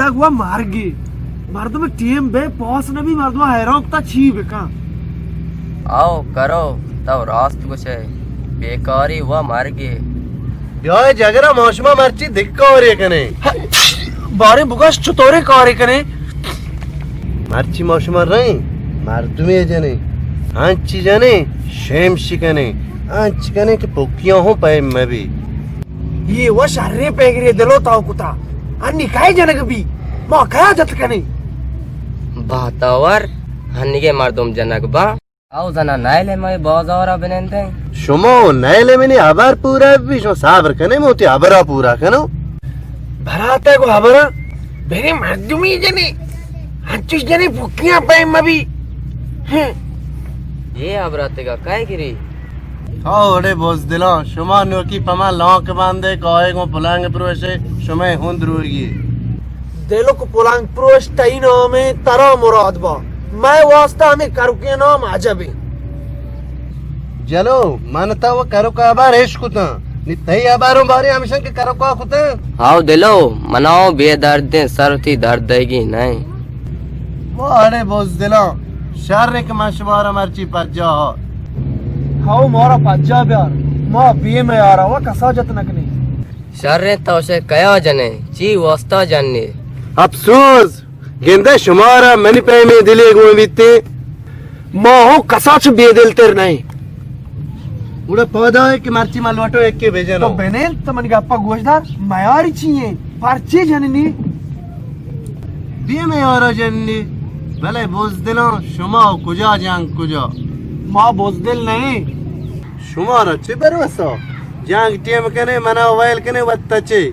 جنگ و مرگے۔ مردم ٹیم بے پاس نبی، مردم حیران کتا چی بکن۔ آو کرو، تو راست گوشے، بیکاری و مرگے۔ بیائے جگرا، ما شما مرچی دگہ کارے کنیں۔ باریں بگوش چطوریں کارے کنیں؟ مرچی ما شما رئیں، مردمے جنیں، انچی جنیں، شمش کنیں، انچ کنیں کہ پکیاں ہوں پیم مبی۔ یہ و شریں پیگرے دلو تاو کتا۔ انی کئے جنگ بی؟ ما کیا جت کنیں؟ باتاور، ہنیگے مردم جنگ با۔ او زنا نائلے مئے بازارا بنندیں۔ شما و نائلے منی ہبر پورا بی، شما صبر کنے، موتی ہبرا پورا کنو۔ براتے کو ہبرا، بری مردمی جنے، انچوش جنے پکیاں پیم مبی۔ ہم۔ یہ ہبرا تگا کئے گری؟ او اڑے بزدلاں، شما نوکی پما لانک باندے، کائے گوں پلانگ پروشے، شمئے ہند روگی۔ دلک پلانگ پروش تئی نامیں، ترا مراد با۔ مئے واسطہ ہمیں کروکیں نام عجبیں۔ جلو، من تا و کروک ہبر اش کتاں۔ نی تئی ہبروں باری ہمیشن کہ کروکا کتاں۔ ہاو دلو، مناو بے دردیں سر تی درد دئیگی نئیں۔ واڑے بزدلاں، شر کہ من شمارا مرچی پجا ہا۔ ہاو مارا پجا بیار، ما بے میارا و کسا جت نکنی۔ شریں تو شے کیا جنے، چی واسطہ جنے؟ افسوس، گندے شمارا منی پیمیں دلے گون بیتے۔ ما ہوں کسا چو بے دل تر نہیں۔ گڑا پودا ہے کہ مرچی ما لوٹو ایک کے بجنو۔ تو بنین تو منی گپا گوش دار، میاری چی ہیں؟ پرچے جننی؟ بے میارا جننی، بلے بزدلاں شما کجا جنگ کجا؟ ما بزدل نہیں۔ شمارا چے بھروسہ؟ جنگ ٹیم کنے، منا ویل کنے، وت تچے۔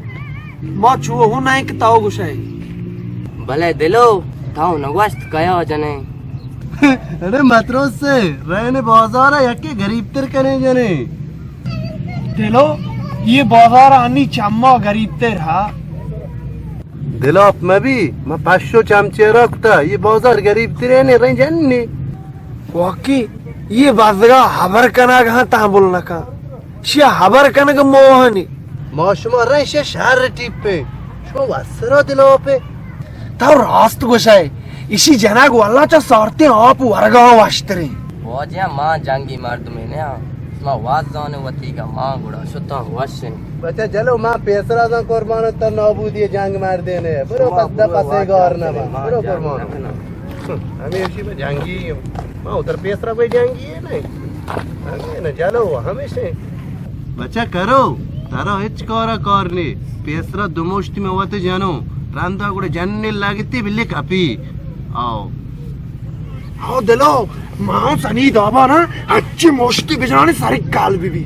ما چو ہوں نہ کہ تاو گوشے۔ بلے دلو، تاو نگوشت کیا جنے؟ اڑے متروس سے، رہنے بازارا یکے غریب تر کنے جنے۔ دلو، یہ بازار انی چما غریب تر ہا۔ دلاپ مبی، ما پشو چمچے رکھتا، یہ بازار غریب ترے نے رہیں جننی۔ واقعی، یہ بزگا ہبر کنگ ہاں تحمل نکا۔ شیا ہبر کنگ موہنی۔ ما شما رئیں شہ شہر ٹیپیں۔ شما وسرا دلاپے۔ تو راست گوشئے۔ اشی جنگ واللہ چہ سارتیں آپ ورگا وشتریں۔ واجہ ما جنگی مردمے نیا۔ شما واز زانے وتیگا ما گڑا شتاں وشیں۔ بچہ جلو ما پیسرا زان قربان تا نابودی جنگ مردینے۔ برو شما پس دا برو پسے واجہ گار نہ ما۔ ما برو جنگ قربان۔ نہ کناں۔ ہمیشی میں جنگی ہوں۔ ما ادھر پیسرا کوئی جنگی ہے نہیں۔ ہمیں نہ جلو، ہمیشہ۔ بچہ کرو، ترا ہچ کارا کار نے۔ پیسرا دو مشتی میں وت جنو۔ رندا گڑا جننے لگتی بلی کپی۔ آؤ۔ آؤ دلو، ما سنی دابا نا، اچھی مشتی بجانے ساری گال بی بی۔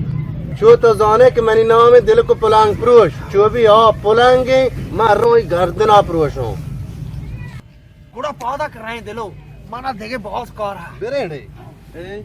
چو تو زانے کہ منی نام دل کو پلانگ پروش۔ چو بھی آ پلانگے، ما روئی گردنا پروشوں۔ گڑا پادا کرائیں دلو، منا دگہ باز کار ہے۔ برے اڑے۔ اے۔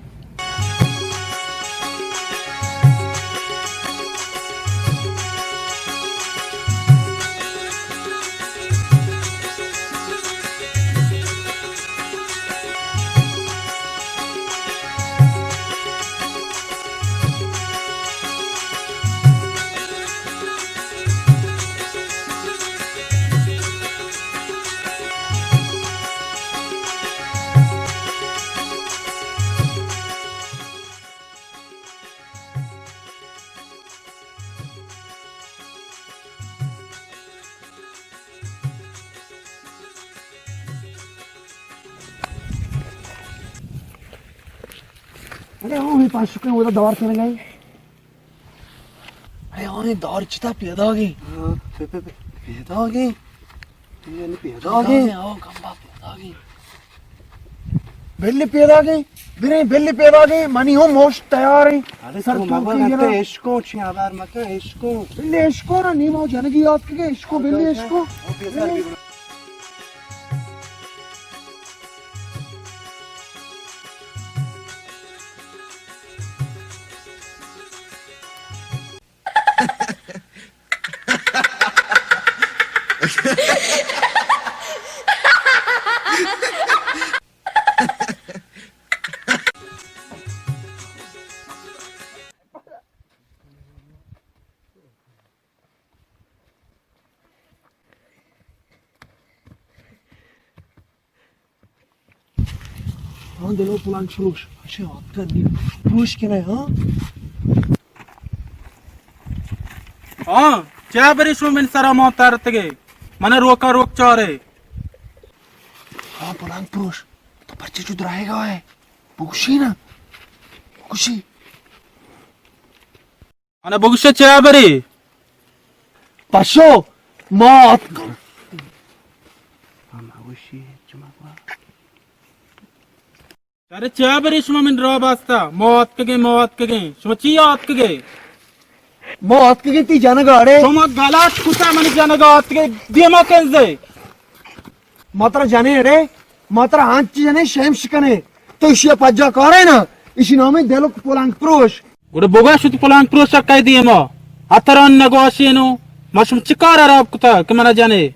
ارے، او بھی پاس چکے ہیں، وہ تو دوار کھیلیں گے۔ ارے، آنے دار چتا پیدا گئی۔ ہاں، پہ، پہ، پہ۔ پیدا گئی۔ یعنی پیدا گئی۔ او گمبا پیدا گئی۔ بلی پیدا گئی۔ برے بلی پیدا گئی۔ منی ہوں موش تیار ہے۔ ارے سر تو تو مبا کی گتے جنا۔ عشقوں چی آدار مکا عشقوں۔ بلی عشقوں نا نیمو جنگی یاد کے عشقوں بلی عشقوں۔ او پیسر بھی بڑا۔ ہاں دلو پلانگ فروش، اچھا وقت کر دی، فروش کنے، ہاں؟ ہاں، چیا بری شما من سرا مان ترتگے، من روکا روک چارے۔ ہاں پلانگ فروش، تو پرچے چو درائے گا ہے؟ بگوشی نا، بگوشی۔ انا بگوشے چیا بری؟ پشو، ما اتکن۔ ارے چیا بری شما من را باستا؟ ما اتکگیں، ما اتکگیں۔ شما چی اتکگے؟ ما اتکگیں تی جنگ اڑے۔ شما غلط کتا، من جنگ اتکگے۔ دیما کنزے۔ ما ترا جنے اڑے، ما ترا ہنچ جنے شیم شکنے۔ تو اشی پجا کارے نا، اشی نام دلو پلانگ فروش۔ گڑا بگوش وتی پلانگ پروش ءَ کئے دیما؟ ہتران نگوشینو، ما شما چی کار حراب کتا کہ منا جنے؟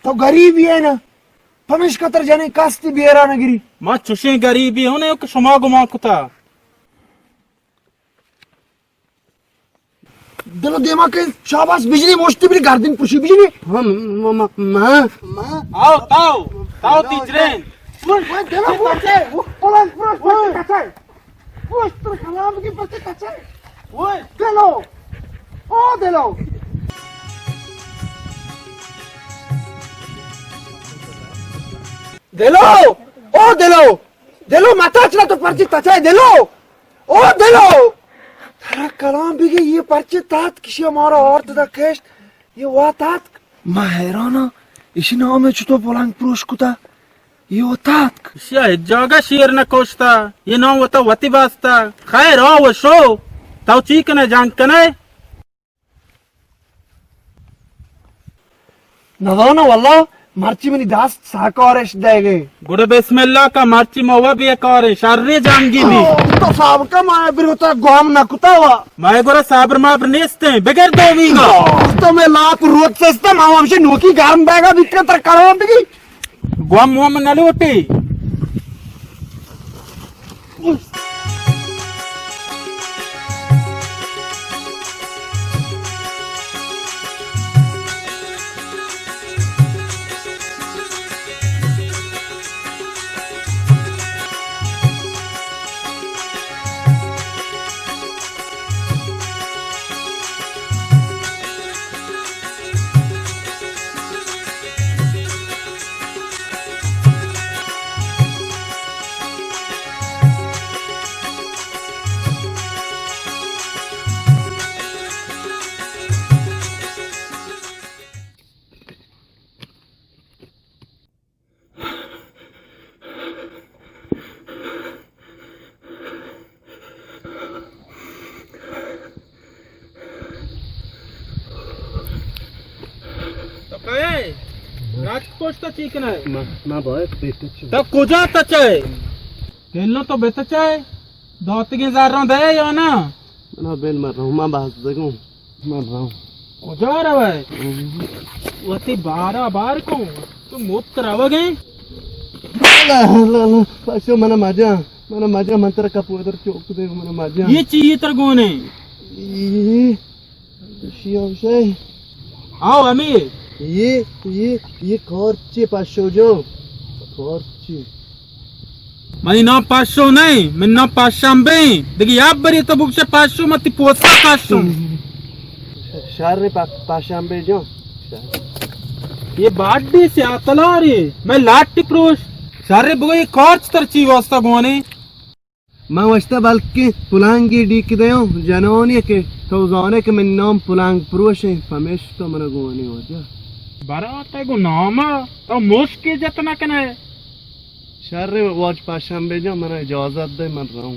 تو گریبی ئے نا، پمیشکا ترا جنے کستی بیرا نگری۔ ما چوشیں گریبی ہوں کہ شما گمان کتا۔ دلو دیما کہ شاباس بجنی، موشتی بری گردن پوشی بجنی۔ ہاں، ما، ما، ما، ما۔ آؤ، تاؤ، تاؤ تیجرین۔ وای، دلو، وای، پلان پروش، پروش، پروش۔ پوشت پر کلام کی پرچے تچے۔ اوئے دلو، او دلو۔ دلو، او دلو۔ دلو متا چلا تو پرچے تچے دلو۔ او دلو۔ ترا کلام بگے یہ پرچے تات کشی مارا آرت دا کشت۔ یہ واتاتک۔ ما حیراناں، ایشی نام ءَ چتو پلانگ پروش کتا؟ یہ وتاتک۔ ایشی ءَ ہچ جاگہ شیر نہ کشتا، یہ نام وتا وتی باستا۔ خیر، آ و شو، تو چی کنے، جنگ کنے؟ نزاناں واللہ، مرچی منی دست ساکارش دئیگے۔ گڑا بسم اللہ کا، مرچی ما و بیکاریں، شریں جنگی بی۔ او، تو صاحب کا ما بروتا گوام نہ کتا وا۔ مئے گورا صبر مبر نیستیں، بگر دومی گا۔ تو میں لاپ روت سستا، ما ہمشے نوکی گرم بیگا بیتنا تر کرو بگی۔ گوام موام نہ لوٹی۔ تو کئے؟ رات پشت چی کنئے؟ ما، ما باید بیت چی۔ تو کجا تچئے؟ گلو تو بیت چئے؟ داتگیں زراں دئے یا نا؟ منا بل مر رہوں، ما باز دگوں۔ من رواں۔ کجا روئے؟ وتی بارا بار کن۔ تو مفت روگ ئے؟ لا، لا، لا، پاشو منا مجا، منا مجا، من ترا کپو ادر چوک دے، منا مجا۔ یہ چی یہ تر گونے؟ یہ، شیو شے۔ آؤ، ہمیں۔ یہ، یہ، یہ کارچی پاشو جو۔ کارچی۔ منی نام پاشو نہ ایں، منی نام پاشمبے ایں۔ دگہ یک برے تو بگوشے پاشو، من تئی پوستا کشوں۔ شر پا-، پاشمبے جان۔ یہ باڈی سیاہ تلارے، مئے لاٹی پروش۔ شر بگو یہ کارچ تر چی واسطہ گونے؟ من وشتا بلکیں پلانگی ڈیک دیوں جنانی کہ تو زانے کہ منی نام پلانگ پروش ایں، پمیشکا من گونے واجہ۔ برات گو ناما تو مشکے جت نہ کنے۔ شر واج پاشمبے جان، منا اجازت دے، من رہوں۔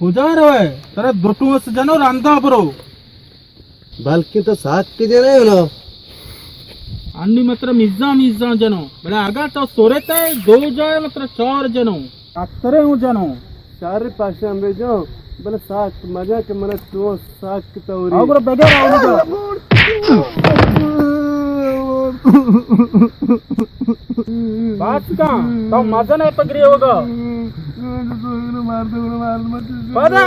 کجا روئے؟ ترا دو ٹوس جنو، رندا برو۔ بلکیں تو ساک جنے نا۔ انی متر میزان میزان جنو، بلے اگاں تو سورت ئے دو جائے متر چار جنو۔ اترے ہوں جنو۔ شر پاشمبے جان، بلے ساک مجا کہ منا چون ساک توری۔ آگرو بگر آؤ۔ بات کن، تو مزن ئے پگری ہوگا۔ پدا۔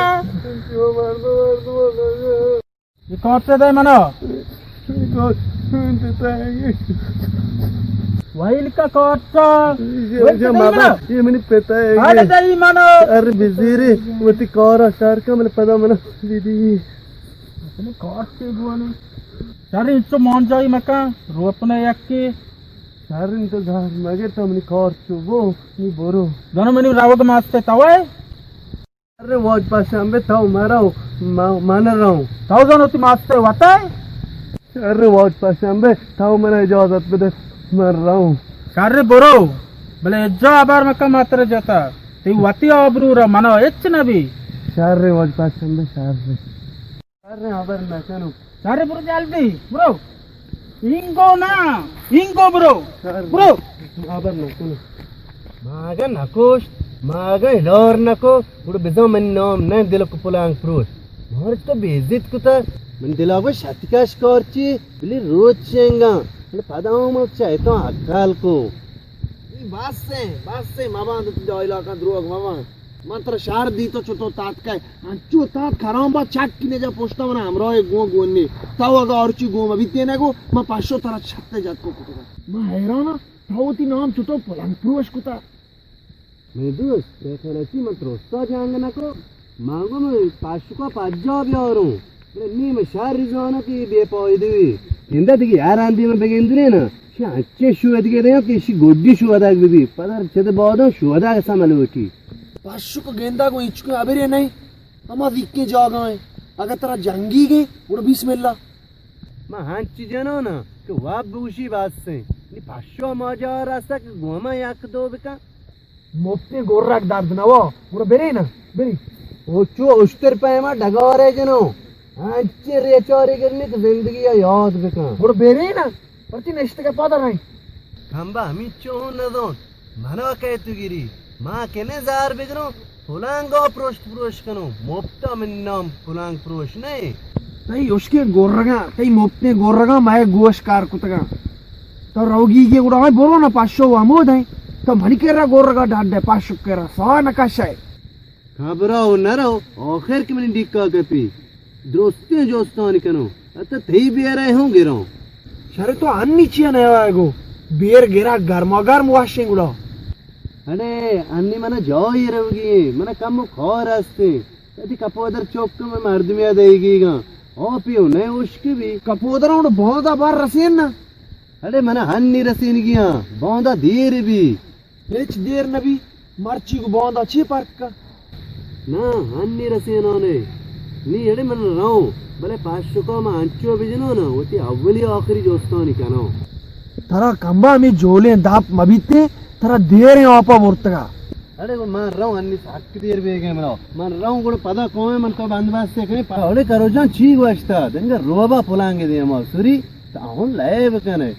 یہ کارچ دے منا۔ ویل کا کارچا۔ یہ، ویل یہ کا ماما، نہیں۔ یہ منی پتا ہے، ارے یہ۔ دئی منو۔ ارے بزیری، وتی کارا شر کا، من پدا منا دیدی۔ اصلی کارچے گوانی۔ شر انچو مان جائی مکان، روپنے یکی۔ شر انتظار مگر تو منی کارچو بو، نی برو۔ جنو منی روگ ماستے توے؟ ارے واج پشمبے، تو مرو، ما-، من رہوں۔ تو زانو تی ماستے وتا ہے؟ ارے واج پشمبے، تو من اجازت بدے، من رہوں۔ شر برو، بلے اجا ابر مکا ماتر جتا، تی وتی آبرو را منا اچ نبی۔ شر واج پشمبے، شر۔ ارے ابر نکنو۔ ارے برو جلدی، برو۔ اینگو نا، اینگو برو۔ ارے برو۔ ابر نکنو۔ ماگا نکوشت، ماگا ہلار نکو، گڑا بزاں من نام نہ دل کو پلانگ پروش۔ مارچ تو بے عزت کتا۔ من دلا گو شتکش کارچی، بلی روچ شنگا۔ من پدا ہم چاہتا عقل کو۔ بس ہے، بس ہے، مباند تو جاہلا کا دروگ مباند۔ من ترا شہر دیتو چتو تاتکئے، انچو تات خرامبا چک نے جا پشتا منا ہمراہ گون گون نے۔ تو اگا ہرچی گون بیتے نہ گو، من پشو ترا چھتے جت کو کتگا۔ من حیرانا، تو وتی نام چتو پلنگ پروش کتا۔ منی دوست، بے خیالتی من ترستا جنگ نکو۔ من گو من پشکا پجا بیاروں۔ بلے نی من شر زاناں کہ اے بے پائدہ بی۔ گندہ دگہ ہر ہندی من بگندرے نا۔ شی انچیں شودگے دیاں کہ شی گڈی شودگ ببی۔ پدر چد باداں شودگ سما لوٹی۔ پشک گندگ و ہچکیں ہبرے نئیں، ہما زیکیں جاگہ ایں۔ اگہ ترا جنگیگ ایں، گڑا بسم اللہ۔ من ہنچی جنانا کہ واب بگوشی بس ایں۔ نی پشو ماجار است کہ گوما یک دو بکن۔ مپتیں گورک درد نوا، گڑا برے نا، برے۔ او چو اشتر پیما ڈگارے جنو۔ ہنچیں ریچارے گرنی کہ زندگی یاد بکن۔ گڑا برے نا۔ پرچی نشتگ ء پاد رئیں؟ کمبا ہمینچو ہوں نزانت۔ منا کئے تو گری؟ ما کنے زار بگروں، پلانگا پروشت پروش کنوں۔ مپتا من نام پلانگ پروش نئے۔ تئی اشکیں گورگاں، تئی مپتیں گورگاں مئے گوش کار کتگاں۔ تو روگی گے گڑا ہمے برو نا پشو و ہمود ہیں۔ تو منی کرا گورگا ڈڈ ہے، پشو کرا سا نکش ہے۔ ہاں برو، نہ رو، آخر کہ منی ڈیکا کپی۔ درستیں جوستانی کنوں، حتی تئی بیرے ہوں گروں۔ شر تو انی چیا نیائے گو؟ بیر گرا گرما گرم واشیں گڑا۔ اڑے، انی منا جائی روگی ہیں، منا کم و کار ہستے۔ کدی کپودر چوک میں مردمیا دئیگی گا۔ آپی ہوں نئے اشک بی۔ کپودر ہوں باندا بار رسین نا۔ اڑے منا ہنی رسینگی ہاں، باندا دیر بی۔ ہچ دیر نبی، مرچی گو باندا چی پرک کا؟ نا، ہنی رسینانے۔ نی اڑے من رہوں، بلے پشکا ما انچو بجنو نا، وتی اولی آخری جوستانی کنو۔ ترا کمبا ہمیں جولیں داپ مبیتے، ترا دیریں آپا برتگا۔ اڑے من رہوں، ہنی سک دیر بیگے مرا۔ من رہوں گڑا پدا کوئے من تو بندوبست کنی۔ اڑے کرو جان چی گوشتا؟ دنگا روبا پلانگے دیما سری، تا ہن لئے بکنے۔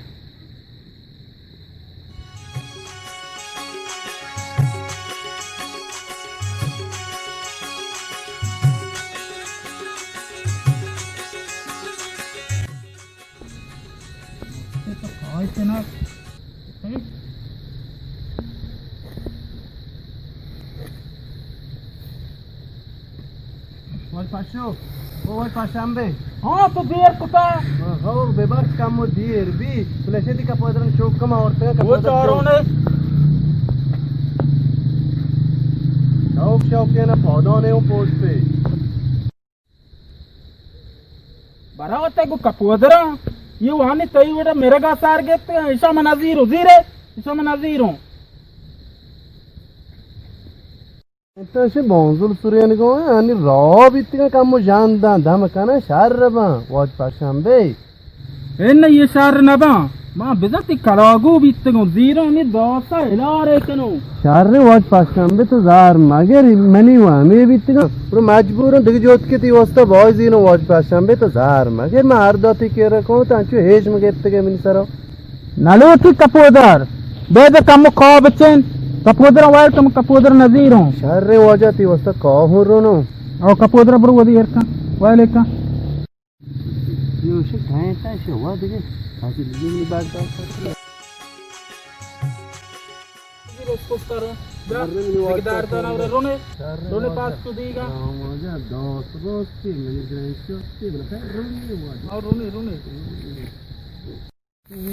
واج پشو، او واج پشمبے۔ ہاں، تو دیر کتا۔ ہاں، ہو، بے بخش کم و دیر بی۔ تو نشے دی کپودرن چوک کم آورتے ہیں، او کپودر چاروں چوک۔ نے۔ شوق شوق کے نا پودوں نے او پوستے۔ برا وتے گو کپودرا، یہ وانی تئی وڑا مرگا سار گیتے، ایشا من ازیرو زیرے، ایشا من ازیرو۔ انت اش بانزل سرین گو، یعنی را بیتگا کمو جان دان، دم کنن شر بان، واج پشمبے۔ ان یہ شر نبان، ما بزن تی کلاگو بیتگوں، زیروں نی داسا ہلارے کنوں۔ شر واج پشمبے تو زار مگر منی و ہمے بیتگاں۔ برو مجبوروں دگہ جوت کے تی واسطہ باز زیروں واج پشمبے تو زار مگر من ہر داتی کے رکھوں تو انچو ہیچ مگرتگے منی سرا۔ نلوٹی کپودر، بے بے کم کاہ بچین، کپودر ویل کم کپودر نزیروں۔ شر واجہ تی واسطہ کاہ رونوں۔ او کپودر برو ودی ہر کن، ویل کن۔ یہ اسے کہیں تا اسے ہوا دیگه۔ آتی دیگه منی بات بات کرتی ہے۔ دیگه اس کو کرو۔ برا، دیگه دار دانا اور رونے۔ رونے پاس تو دیگا۔ واجہ دوست دوستی، منی گرنچ دوستی، بلکہ رونے واجہ۔ اور رونے، رونے۔ دلو، او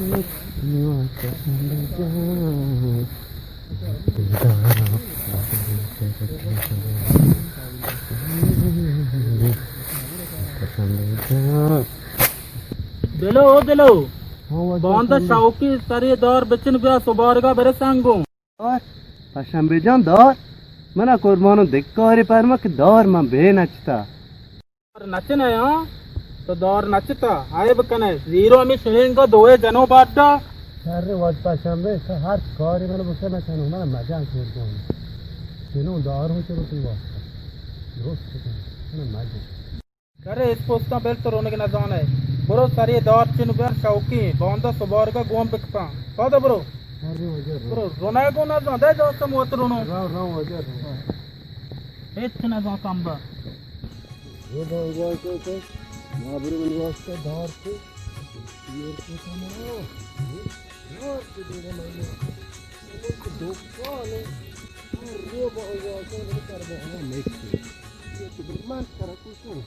دلو، ہاں، واجہ باندا پسند۔ شوقی سری دار بچن بیا سبارگا برسانگوں۔ دار؟ پشمبے جان دار؟ منا قربانو دکاری پرما کہ دار من بے نچتا۔ دار نچنے ہاں؟ تو دار نچتا، عیب کنے۔ زیرو ہمیں شرینگا دوئے جنو باڈا۔ شر واج پشمبے، تو ہر کاری من بکن نچنو، من مجان قربان۔ جنو دار ہوں چلو تی واسطہ۔ درست کن، من مجان۔ کرے اس پوستاں بل تو رونگ نہ زانے۔ برو سری دار چن بیار شوقی، باندا سبارگا گون بکپاں۔ پادا برو۔ ارے واجہ رو۔ برو، رونا گون نہ زان، دے دوستم وت رونو۔ رو، رو واجہ رو۔ ہچ نہ زان کمبا۔ رو باندا تو تو، ما برو من واسطہ دار کو۔ یہ کو تو۔ دار کو دے من۔ دکان ہے۔ رو باندا تو کر دے ہم مکس۔ یہ تو من کرا کو۔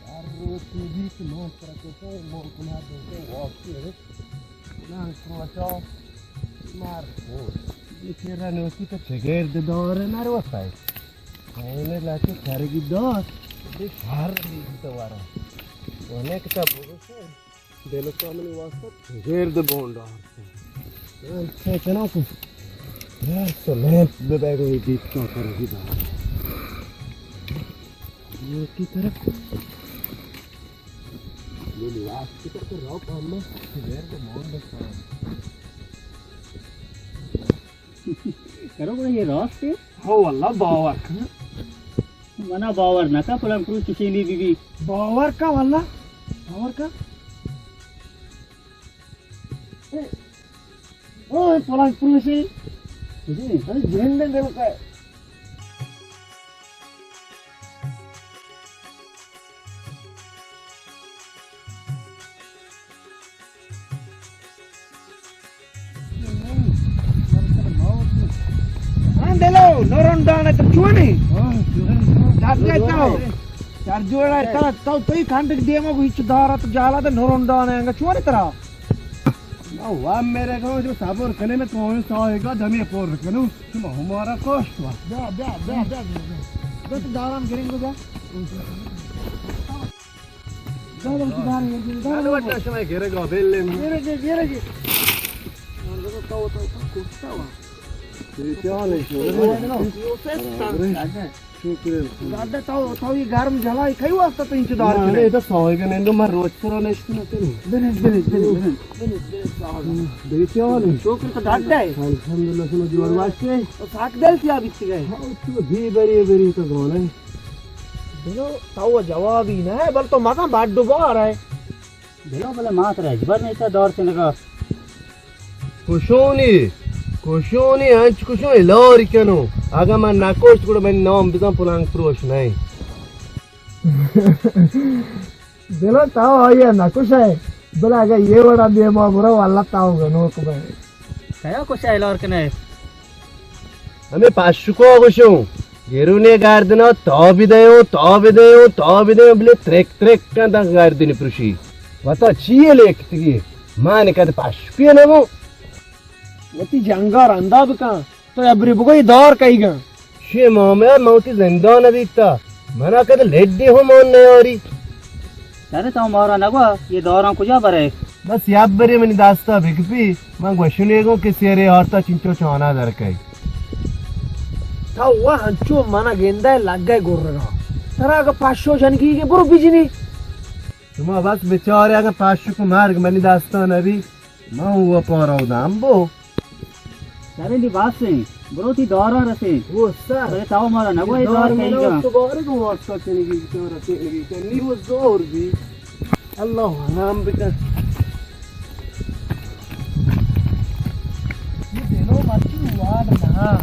ہر روچ تو بیت مان ترکتو، مان کنار دیتے، واقعی ہے۔ نان کروچا، مار کو۔ یہ تیرا نوکی تو چگیر دے دور ہے، نار وسائے۔ کہنے لاتے سرگی دور، بے شہر بھی تو وارا۔ انہیں کتا بگوشے، دلو تو منی واسطہ چگیر دے بونڈا۔ اچھا، چنا کو۔ یار، تو لیمپ بے بیگو یہ دیت کیا کرے گی دار۔ یہ کی طرف؟ یہ لباس کی طرف راو پامنا، غیر کو مان بس۔ کرو بڑا یہ راست ہے؟ ہو واللہ باور کن۔ منا باور نہ کا، پلان پروش چشینی بی بی۔ باور کا واللہ، باور کا۔ او، پلنگ پروشی۔ جی۔ ارے، جن دے دل کا۔ ہاں، دلو، نورن دانے تو چونے؟ ہاں، چونے۔ چار جوڑا ہے تو، تو، تو ہی کھنڈ دیما کو ہچ دارا تو جالا تو نورن دانے انگا چونے ترا؟ وا میرے گاؤں جو صبر کنے میں تو ساہے گا دمی پور کنو، تم ہمارا کوشت وا۔ بیا، بیا، بیا، بیا، بیا، بیا۔ بیا تو دارام گرنگ ہو گیا۔ بیا، بیا، تو دارام گرنگ ہو گیا۔ البتہ شما گرے گا بیل لے۔ گرے گے، گرے گے۔ تو، تو، تو کشتا وا۔ یہ کیا نہیں؟ شکر الحمد۔ گاڈا تو، تو یہ گرم جلائی کئی واسطہ تو انچو دار نہ، کنئے؟ اے تو ساہگ نندو، من روچ سرا نشت نہ کنی۔ بنند، بنند، بنند، بنند۔ دیتی آلی۔ شکر تو ڈاڈا ہے۔ الحمدللہ، شما جوار واسطے۔ تو ساک دل کیا بیت گئے؟ ہاں، تو دی بری بری تو گونے۔ بلو، تو جوابی نہ ہے، بل تو مزن بڈ بار ہے۔ بلو بلے ما ترا ہچبر نیتا دور چنگا۔ کشونی، کشونی، انچ کشون الاری کنو۔ اگا من نکشت گڑا من نام بزن پلانگ پروش نہیں۔ بلو تو آیا نکشے، بلے اگا یہ وڑا دیما برو اللہ تو گنوک بے۔ کیا کشے الار کنے؟ ہمے پشکو گوشوں، گرونی گردنا تا بدیوں، تا بدیوں، تا بدیوں، بلے ترک ترک کن داں گردنی پروشی۔ وتا چیے لیکتگی؟ من کد پشکوے نبوں۔ وتی جنگا رندا بکن، تو ابری بگو اے دار کئیگاں۔ شی ماما، من وتی زندان دیتا، منا کد لڈی ہم مان نیاری۔ ارے تو مارا نگوا، یہ داراں کجا برے؟ بس یاد بری منی داستا بکپی، من گوشنے گوں کہ سیرے آرتا چنچو چانا در کئی۔ تو وہ ہنچو منا گندہ لگے گرگا۔ ترا اگا پشو جنگی گے برو بجنی۔ شما بس بچارے اگا پشو کو مرگ منی داستا نبی۔ من و پارا و دام بو۔ سرے دی باسیں، برو تی دارا رسیں۔ او سر۔ بلے تاو مارا نگو اے دار دار کئی منا گا۔ تو بارے کو واسطہ چنگی تو رسے لگی کنی و زور بی۔ اللہ نام بکن۔ یہ دلو مرچی واد نہ۔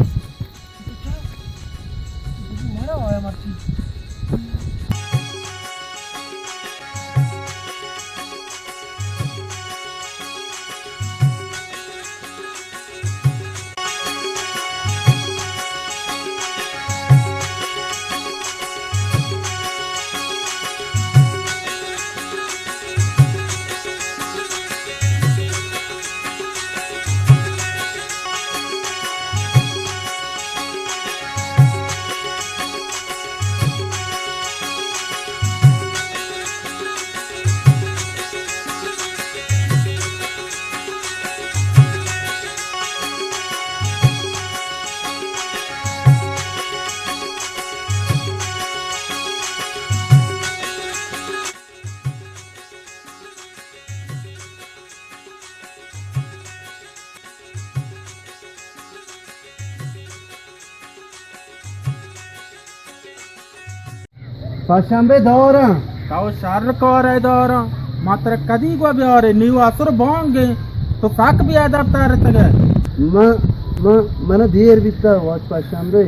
پشمبے داراں۔ تو شر کارے داراں۔ ما ترا کدی گو بیارے، نیو اسر بانگے۔ تو سک بے ادب ترتگے۔ من، من، من دیر بیتا، واجہ پشمبے۔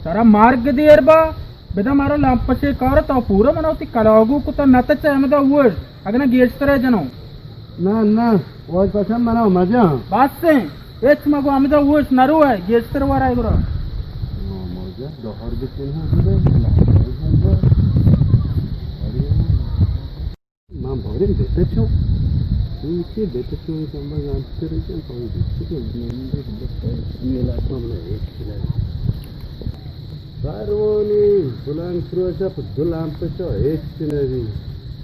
ترا مرگ دیر با۔ بدا مارا لمپشے کار، تو پورا منا وتی کلاگو کتا، نہ تچ ہمدا وش، اگنا گیشتر ہے جنو۔ نہ، نہ، واجہ پشمبے منا مجا۔ بس ہیں، ہچ مگو ہمدا وش، نرو ہے، گیشتر ورا ہے گرا۔ مجا دہر بکن ہوں بدا۔ من باریں بتچوں۔ این چی بتچوں؟ این سمبا زانتر کن، پاوی بتچوں۔ من بتچوں۔ ساروانی بلند فروشا پہ دو لامپ چا ہچ نبی۔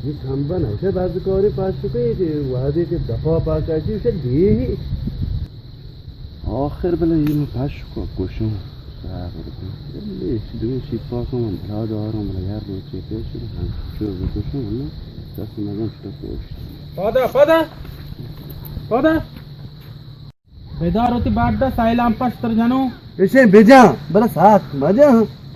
یہ کمبن ہمشہ بازکاری پاش چکے کہ وہدے کہ دفعہ پاکا چی اسے دیہی۔ آخر بلے یہ من پاش کو کشوں۔ صبر کن۔ بلے اچ دوی شیپا کو من بلا داروں، بلے یار روچے پیش ہم چو بکشوں، ورنہ دست مزن چٹا پوشت۔ پادا، پادا، پادا۔ بیدار ہوتی باڈا سائلام پشتر جنو۔ اسے بجا، بلے سات مجا۔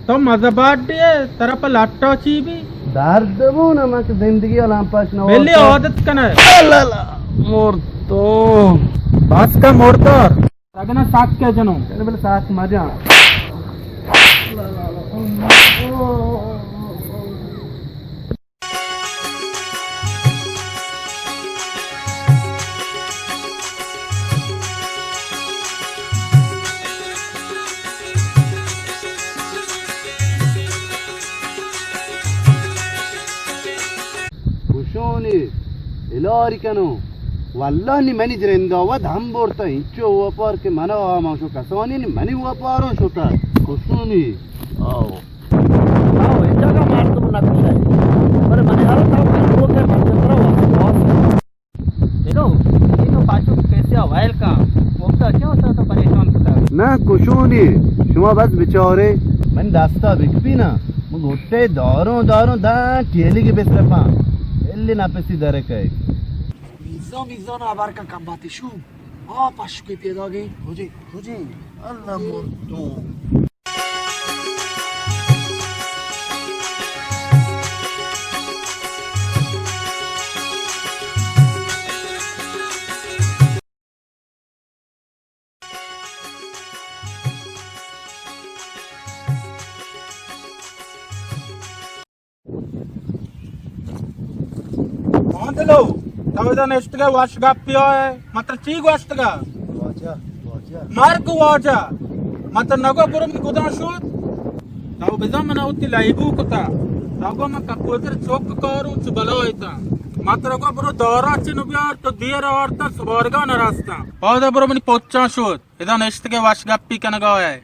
تو مزہ باڈی ہے، ترا پہ لٹا چی بی؟ درد بو نا، من کہ زندگی الام پاش نہ بلی ہوتا۔ عادت کنے۔ اللہ اللہ، مردو۔ بس کا مردار۔ رگنا ساک کے جنو۔ چلو بلے ساک مجا۔ کشونی ہلاری کنو۔ واللہ نی منی درندا وت ہم برتا، انچو وپار کہ منا آماشو کسانی نی منی وپاروں شتا۔ کشونی۔ آؤ۔ آؤ، اے جگہ مردم نہ کشائے۔ پر منی حالت آؤ، لوگ ہے، مردم پر آواز۔ دیدو، یہ تو پاچو پیسے وائل کا، وقتا کیا ہوتا تو پریشان کتا؟ نہ کشونی، شما بس بچارے۔ من دستا بکپی نا، من گھٹے داروں، داروں، داں ٹیلی کے بسرپاں۔ الی نپسی درکے۔ میزان، میزان آبار کا کم باتی شو۔ آ پشکوی پیدا گئی۔ ہو جی، ہو جی۔ اللہ مردوں۔ ہاں دلو، تو ادا نشتگے وش گپی آئے، متر چی گوشتگا؟ واجہ، واجہ۔ مرگ واجہ، متر نگو برو من گدان شد؟ تو بزن من اوتی لائبو کتا، تو گو من کپوتر چوک کارو چو بلائیتا۔ متر گو برو دارا چی نو بیار، تو دیر آورتا سبارگا نرستا۔ پادا برو منی پوچان شد۔ ادا نشتگے وش گپی کنگا ہے۔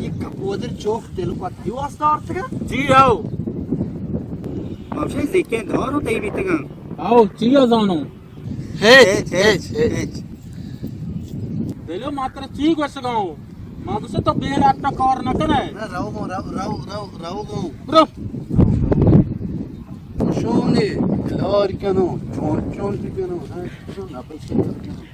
یہ کپودر چوک تلکو تئی واسطہ آرتگا؟ جی آؤ۔ بابشاہ زیکیں دارو تئی بیتگا۔ آؤ، چی زانو؟ ہیچ، ہیچ، ہیچ۔ دلو ماتر چی گوشگاؤ؟ ما گوشے تو بے لاٹا کار نہ کنے۔ نہ، رو گو، رو، رو، رو، رو گو۔ رو۔ شونے، لار کنو، چون چون کنو، ہاں، نہ پیسے کنو۔